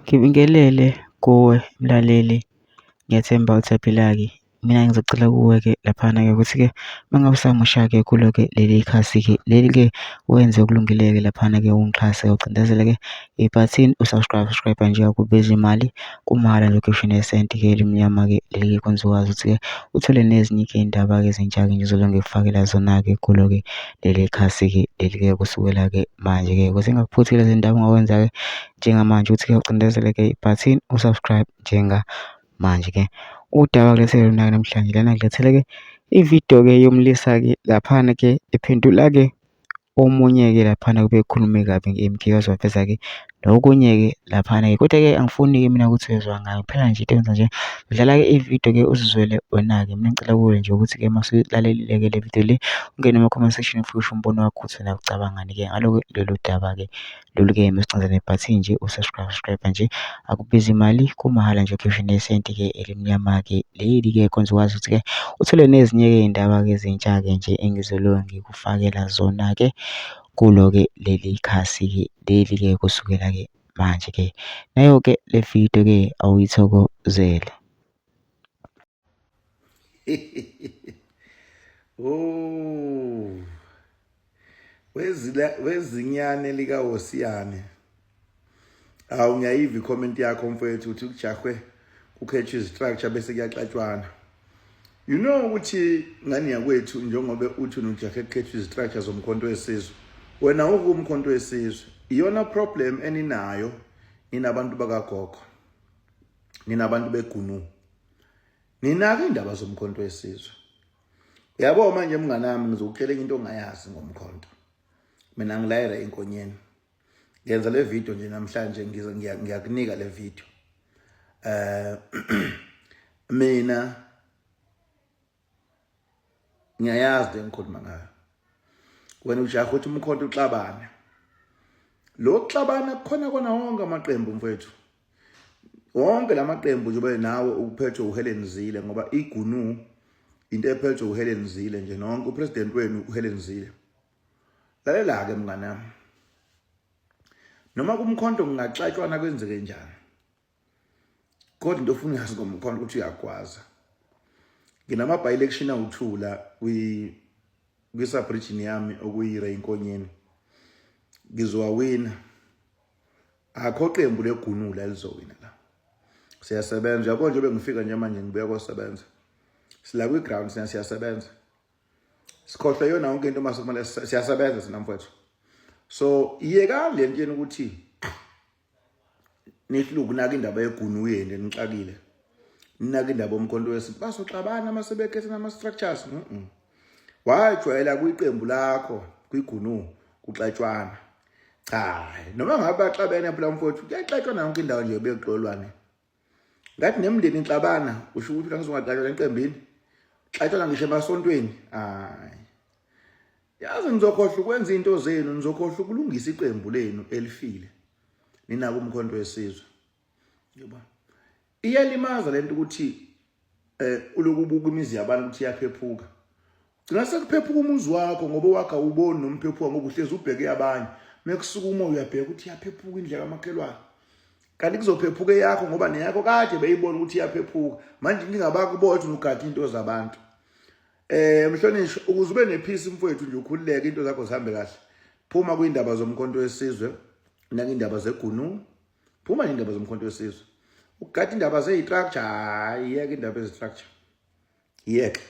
Ngibingelele kuwe mlaleli, ngiyathemba ukuthi uyaphila-ke. Mina ngizocela kuwe-ke laphana-ke ukuthi-ke uma ngabe usamusha-ke kulo-ke leli khasi-ke leli-ke wenze okulungile-ke laphana-ke ungixhase ucindezele-ke ibhathini u-subscribe, subscribe nje akubizi imali kumahhala nje ukhishwe nesenti-ke elimnyama-ke leli kwenza ukwazi ukuthi-ke uthole nezinye-ke iy'ndaba-ke ezintsha-ke nje engizobe ngikufakela zona-ke kulo-ke leli khasi-ke leli-ke kusukela-ke manje-ke. Ukuze ungakuphuthi lezi ndaba ongakwenza-ke njengamanje ukuthi-ke ucindezele-ke ibhathini u-subscribe njengamanje-ke. Udaba ngilethele lona-ke namhlanje lana ngilethele-ke ividiyo-ke yomlisa-ke laphana-ke ephendula-ke omunye-ke laphana ubekhulume kabi nge-M_K waze waveza-ke nokunye-ke laphana-ke. Kodwa-ke angifuni-ke mina ukuthi uyezwa ngayo kuphela nje into engenza nje dlala-ke ividiyo-ke uzizwele wena-ke. Mina ngicela kuwe nje ukuthi-ke uma usuyilalelile-ke le vidiyo le ungene kuma-comment section ufike usho umbono wakho ukuthi wena ucabangani-ke ngalo-ke lolu daba-ke lolu-ke masicindezelane ibhathini nje u-subscribe subscribe nje akubizi imali kumahhala nje ukhishwe nesenti-ke elimnyama-ke leli-ke kwenza ukwazi ukuthi-ke uthole nezinye-ke iy'ndaba-ke ezintsha-ke nje engizoloku ngikufakela zona-ke kulo-ke leli khasi-ke leli-ke kusukela-ke manje-ke. Nayo-ke le video-ke awuyithokozele. Oh. Wezila wezinyane lika Hosiyane. Awu ngiyayiva i-comment yakho mfowethu uthi kujahwe kukhethwe izistructure bese kuyaxatshwana. You know ukuthi ngani yakwethu njengoba uthi ujahe kukhethwe izistructure zomkhonto wesizwe. Wena ukumkhonto wesizwe. Iyona problem eninayo ninabantu bakagogo. Ninabantu begunu. Ninaka indaba zomkhonto wesizwe. Uyabo manje mnganami ngizokutshela into ongayazi ngomkhonto. Mina ngilayela enkonyeni. Ngenza le video nje namhlanje ngize ngiyakunika le video. Eh mina ngiyayazi le ngikhuluma ngayo. Wena ujaha ukuthi umkhonto uxabane. Lo kuxabana kukhona kona wonke amaqembu mfethu. Wonke lamaqembu nje ube nawe uphethwe uHelen Zille ngoba igunu into ephethwe uHelen Zille nje nonke upresident wenu uHelen Zille. Lalela ke mngane wami. Noma kumkhonto kungaxatshwana kwenzeke njani. Kodwa into ofuna uyazi ngomkhonto ukuthi uyagwaza. Nginama by election awuthula kwi kwi sub region yami okuyire inkonyeni. Ngizowawina. Akho qembu legunula elizowina la. Siyasebenza yabo nje bengifika nje manje ngibuya kosebenza. Sila kwi ground sina siyasebenza. Sikhohlwe yona yonke into mase kumele siyasebenza sina mfowethu. So yekani le nto yenu ukuthi nihluku naka indaba yegunu yenu nixakile. Ninaka indaba omkhonto wesi basoxabana mase bekhetha nama structures. Mhm. Wajwayela kwiqembu lakho kwigunu kuxatshwana. Cha, noma ngabe baxabene phela mfowethu, kuyaxatshwana yonke indawo nje bekuxolwane. Ngathi nemndeni ixabana, usho ukuthi la ngizongaxatshwana eqembini. Xatshwana ngisho emasontweni. Hayi. Yazi nizokhohlwa ukwenza into zenu, nizokhohlwa ukulungisa iqembu lenu elifile. Ninako umkhonto wesizwe. Yebo. Iyalimaza lento ukuthi eh uloku ubuka imizi yabantu ukuthi iyaphephuka. Gcina sekuphephuka umuzi wakho ngoba wakho awuboni nomphephuka ngoba uhlezi ubheke abanye. Mekusuka umoya uyabheka ukuthi iyaphephuka indlela kamakhelwane. Kanti kuzophephuka eyakho ngoba neyakho kade beyibona ukuthi iyaphephuka. Manje inkinga bakubona ukuthi ugada into zabantu. Eh mhlonishwa ukuze ube nepeace mfowethu nje ukhululeke into zakho zihambe kahle. Phuma kwindaba zomkhonto wesizwe nakindaba zegunu. Phuma nje indaba zomkhonto wesizwe. Ugada indaba zeyi-structure, hayi yeke indaba ezi-structure. Yeke.